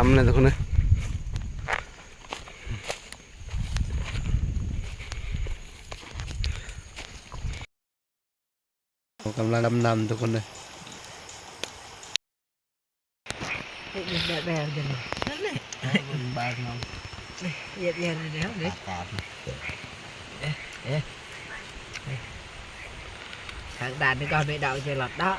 ນຳແລ້ວທຸກຄົນເອີຍ. ເຂົາກຳລັງດຳນ້ຳທຸກຄົນເອີຍ. ເຮັດແບບແບບເດີ ນັ້ນແຫຼະ ເບິ່ງບາດເຮົາ ເຮັດແບບແບບເດີ ອາກາດ ເອ ເອ ທາງດ້ານນີ້ກໍໄມ່ເດົາເຈລັອດເນາະ.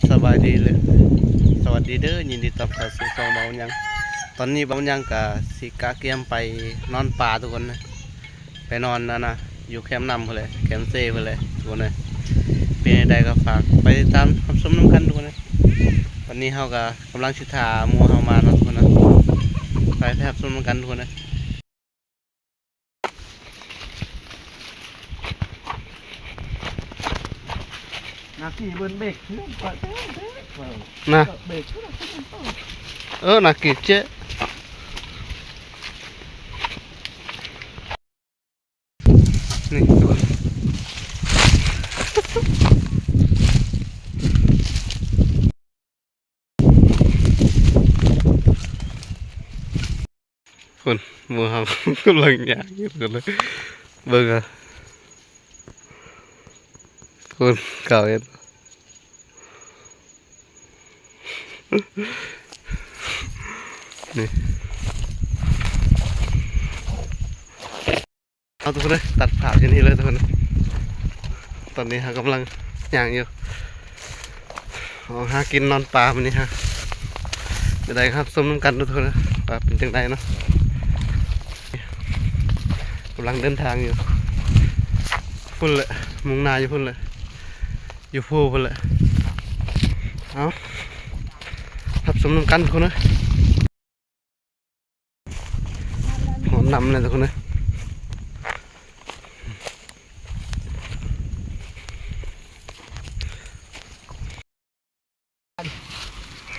ສະບາຍດີເລີຍ ສະຫວັດດີເດີ ຍິນດີຕ້ອນຮັບເຂົ້າສູ່ຊ່ອງເບົາຫຍັງ. ຕອນນີ້ເບົາຫຍັງກະຊິກະກຽມໄປນອນປ່າທຸກຄົນເອີຍ. ໄປນອນນັ້ນນະ ຢູ່ແຄມນ້ຳພຸ້ນແຫຼະ ແຄມເຊພຸ້ນແຫຼະທຸກຄົນເອີຍ. ເປັນຈັ່ງໃດກໍຝາກໄປຕິດຕາມຮັບຊົມນຳກັນທຸກຄົນເອີຍ. ຕອນນີ້ເຮົາກໍກຳລັງຊິຖ້າໝູ່ເຮົາມາເນາະທຸກຄົນເນາະ. ໄປ ໄປຮັບຊົມນຳກັນທຸກຄົນເອີຍ. ນາກີເບິ່ນເບກ ນະ ເບກ ເອີ ນາກີເຈ ນີ້ ພຸ້ນ ໝູ່ເຮົາກຳລັງຍ່າງຢູ່ພຸ້ນເລີຍ ເບິ່ງເອົາ ພຸ້ນ ເຂົາເຫັນ ນີ້ ເອົາທຸກຄົນເອີຍ ຕັດພາບຢູ່ນີ້ເລີຍທຸກຄົນ. ຕອນນີ້ເຮົາກຳລັງຍ່າງຢູ່ ອອກຫາກິນນອນປ່າມື້ນີ້ຮະ. ຈະໄດ້ຮັບຊົມນຳກັນທຸກຄົນເອີຍ ວ່າເປັນຈັ່ງໃດເນາະ. ກຳລັງເດີນທາງຢູ່ ພຸ້ນແຫຼະ ມຸ່ງໜ້າຢູ່ພຸ້ນແຫຼະ ຢູ່ພູພຸ້ນແຫຼະ. ເອົາ ຮັບຊົມນຳກັນທຸກຄົນເອີຍ. ຮອດນ້ຳແລ້ວທຸກຄົນເອີຍ.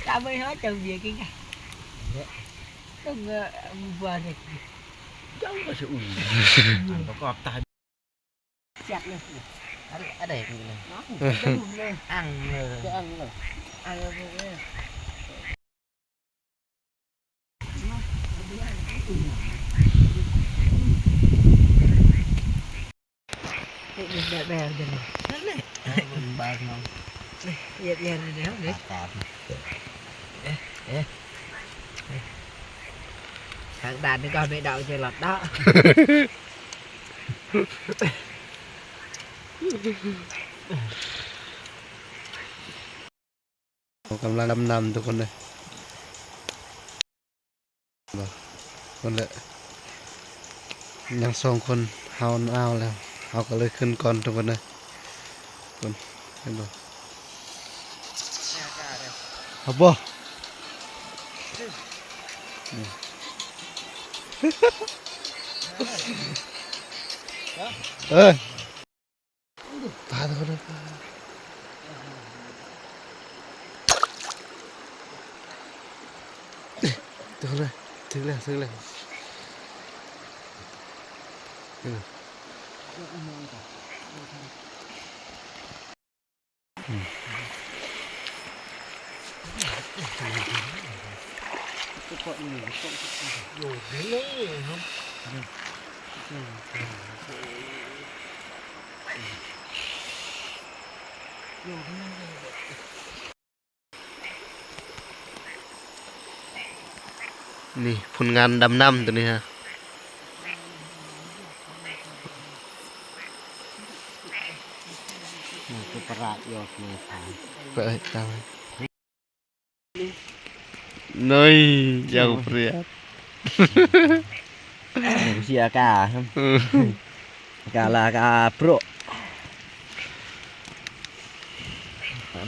ຕາມໄປຫາເຈົ້າເບຍກິນກະ ຕ້ອງ ເອີ ບໍ່ໄດ້ ເຈົ້າກໍຊິອຸ່ນ ອັນປະກອບຕາຍ. ຈັດເລີຍ ອັນ ອັນໃດນີ້ນະ ອັ່ງເລີຍ ອັ່ງເລີຍ ອັ່ງເລີຍ ອັ່ງເລີຍ. ເຮັດແບບແບບເດີ ນັ້ນແຫຼະ ເບິ່ງບາດເຮົາ ເຮັດແບບແບບເດີ ອາກາດ ເອ ເອ ທາງດ້ານນີ້ກໍໄມ່ເດົາເຈລັອດເນາະ. ເຂົາກຳລັງດຳນ້ຳທຸກຄົນເອີຍ ພຸ້ນແຫຼະ ຍັງສອງຄົນ ເຮົາໜາວແລ້ວ ເຮົາກໍເລີຍຂຶ້ນກ່ອນທຸກຄົນເອີຍ. ພຸ້ນ ເຫັນບໍ່ ເອົາບໍ່ ເອີ ປາ ຖືກແລ້ວ ຖືກແລ້ວ ຖືກແລ້ວ. ນີ້ຜົນງານດຳນ້ຳຕົວນີ້ຮະ ມັນຄືປະຫຼາດຍອດເມສາ ເປີດຕາ ເນີຍ ເຈົ້າປຽດ ເສຍກາ ເອີ ກາລາກາໂປຣ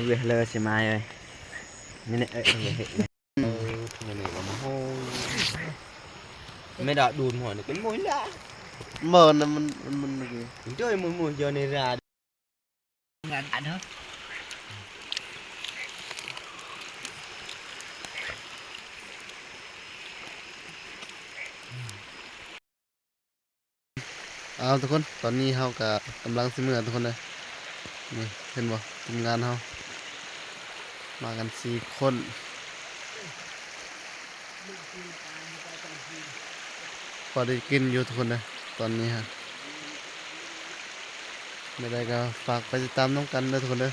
ເວເລີຊິມາເອີຍ ນີ້ເອີ ເອີ ເອີ ແມ່ດອກດູນຫົວນີ້ເປັນໂມຍລະ ບໍ່ນະ ມັນ ມັນ ມັນ ເຈົ້າໂມຍໂມຍເຈົ້າໃນລາ ງານອັນເນາະ ເອົາທຸກຄົນ ຕອນນີ້ເຮົາກະກຳລັງຊິເມືອທຸກຄົນເດີ. ນີ້ເຫັນບໍ່ ທີມງານເຮົາມາກັນສີ່ຄົນ ພໍໄດ້ກິນຢູ່ທຸກຄົນເດີ. ຕອນນີ້ຮະ ແນວໃດກະຝາກໄປຕິດຕາມນຳກັນເດີທຸກຄົນເດີ.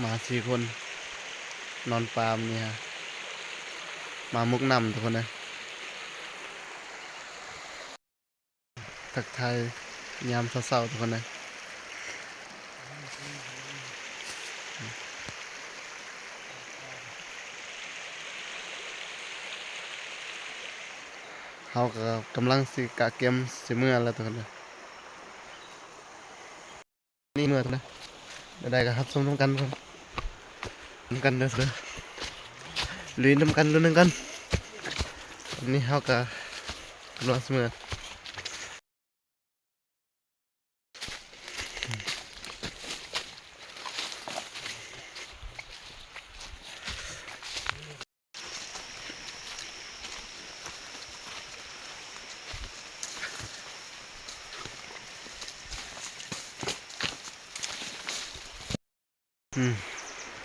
ມາສີ່ຄົນ ນອນປາມນີ້ຮະ ມາໝົກນ້ຳທຸກຄົນເດີ. ທັກທາຍຍາມເຊົ້າໆ ທຸກຄົນເດີ. ເຮົາກະກຳລັງຊິກະກຽມຊິເມືອແລ້ວທຸກຄົນເດີ. ນີ້ເມືອທຸກຄົນເດີ ແນວໃດກະຮັບຊົມນຳກັນທຸກຄົນ ນຳກັນເດີ ລຸຍນຳກັນ ລຸຍນຳກັນ. ນີ້ເຮົາກະກຳລັງຊິເມືອ. ອືມ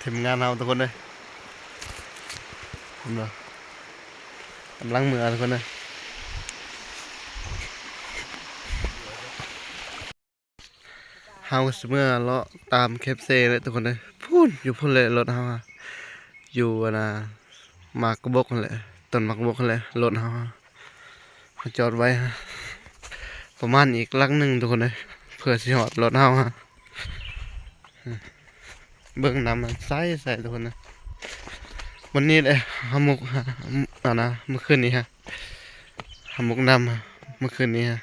ທີມງານເຮົາທຸກຄົນເດີ ເຫັນບໍ່ ກຳລັງເມືອທຸກຄົນເດີ. ເຮົາກະຊິເມືອເລາະຕາມເຄບເຊແຫຼະທຸກຄົນເດີ. ພຸ້ນ ຢູ່ພຸ້ນແຫຼະລົດເຮົາ ຢູ່ອັນນ່າ ໝາກກະບົກຫັ້ນແຫຼະ ຕົ້ນໝາກກະບົກຫັ້ນແຫຼະລົດເຮົາ ເຮົາຈອດໄວ້ປະມານອີກຫຼັກໜຶ່ງທຸກຄົນເດີ ເພື່ອຊິຮອດລົດເຮົາ. ເບິ່ງນ້ຳມັນໃສໆ ທຸກຄົນເດີ. ມື້ນີ້ແຫຼະເຮົາໝົກ ອັນນ່າ ມື້ຄືນນີ້ຮະ ເຮົາໝົກນ້ຳມື້ຄືນນີ້ຮະ.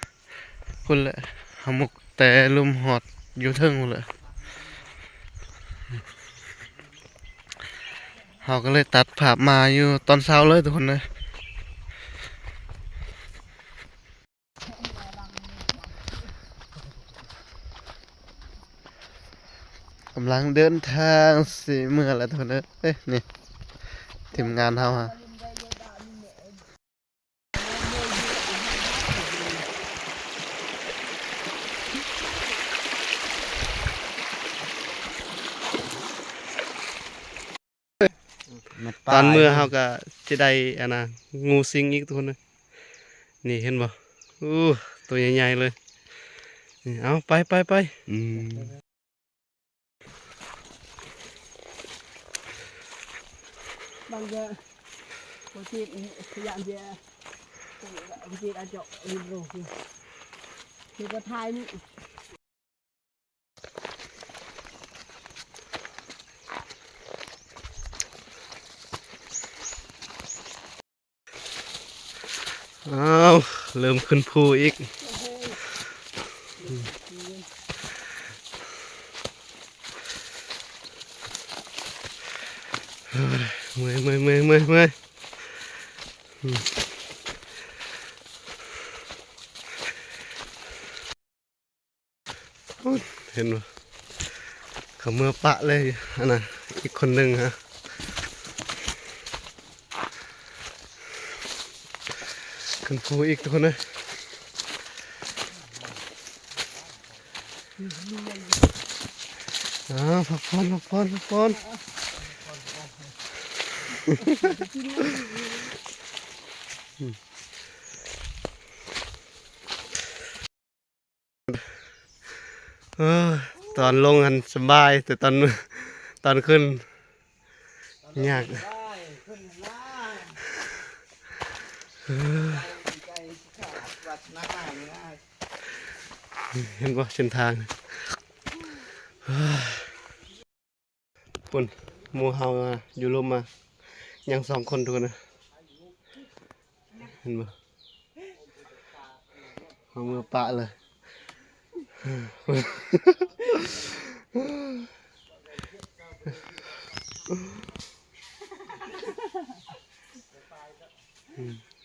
ພຸ້ນແຫຼະ ເຮົາໝົກແຕ່ລຸ່ມຮອດຢູ່ເທິງພຸ້ນແຫຼະ. ເຮົາກະເລີຍຕັດພາບມາຢູ່ຕອນເຊົ້າເລີຍທຸກຄົນເດີ. ກຳລັງເດີນທາງຊິເມືອແລ້ວທຸກຄົນເອີຍ. ນີ້ທີມງານເຮົາຮະ ຕອນເມືອເຮົາກະຈະໄດ້ອັນນ່າ ງູສິງອີກທຸກຄົນເອີຍ. ນີ້ເຫັນບໍ່ ໂອ້ ໂຕໃຫຍ່ໆ ເລີຍ. ນີ້ ເອົາ ໄປ ໄປ ໄປ. ອືມ ບາງເທື່ອບໍ່ຕິດ ຢ້ານເສຍ ບໍ່ຕິດອາເຈາະ ນີ້ໂລກ ນີ້ກະຖ່າຍນີ້. ອ້າວ ເລີ່ມຂຶ້ນພູອີກ. ເມື່ອຍ ເມື່ອຍ ເມື່ອຍ ເມື່ອຍ. ເຫັນບໍ່ ເຂົາເມືອປະເລີຍ ອັນນ່າ ອີກຄົນໜຶ່ງຮະ ຂຶ້ນພູອີກທຸກຄົນເອີຍ. ອ້າວ ພັກຜ່ອນ ພັກຜ່ອນ ພັກຜ່ອນ. ເອີ ຕອນລົງຫັ້ນສະບາຍ ແຕ່ຕອນ ຕອນຂຶ້ນ ຍາກ. ເຫັນບໍ່ ເສັ້ນທາງ ພຸ້ນ ໝູ່ເຮົາຢູ່ລຸ່ມມາ ຍັງສອງຄົນທຸກຄົນ. ເຫັນບໍ່ ເອົາມືປະເລີຍ.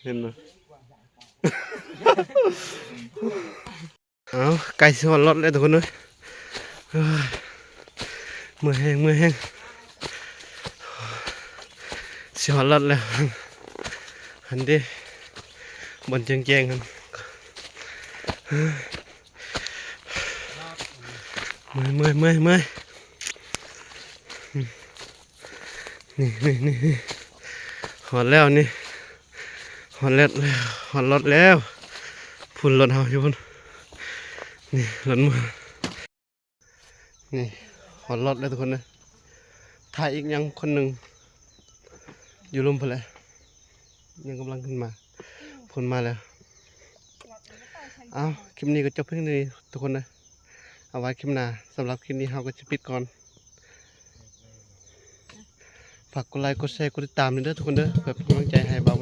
ເຫັນບໍ່. ເອົາ ໃກ້ຊິຮອດລັອດແລ້ວທຸກຄົນເອີຍ. ເມື່ອຍແຮງ ເມື່ອຍແຮງ ຊິຮອດລັອດແລ້ວ. ຫັ້ນເດ້ ບ່ອນແຈ້ງໆຫັ້ນ. ເມື່ອຍ ເມື່ອຍ ເມື່ອຍ ເມື່ອຍ. ນີ້ ນີ້ ນີ້ ນີ້ ຮອດແລ້ວນີ້ ຮອດແລ້ວ ຮອດລອດແລ້ວ. ພຸ້ນ ລົດເຮົາຢູ່ພຸ້ນ ນີ້ ລົດເມືອ. ນີ້ ຮອດລອດແລ້ວທຸກຄົນເດີ. ຖ້າອີກຍັງຄົນໜຶ່ງຢູ່ລຸ່ມພຸ້ນແຫຼະ ຍັງກຳລັງຂຶ້ນມາ ພຸ້ນມາແລ້ວ. ເອົາ ຄລິບນີ້ກໍຈົບພຽງເທົ່ານີ້ທຸກຄົນເດີ. ເອົາໄວ້ຄລິບໜ້າ ສຳລັບຄລິບນີ້ເຮົາກໍຈະປິດກ່ອນ. ຝາກກົດໄລ ກົດແຊ ກົດຕິດຕາມເດີທຸກຄົນເດີ ເພື່ອເປັນກຳລັງໃຈໃຫ້ເບົ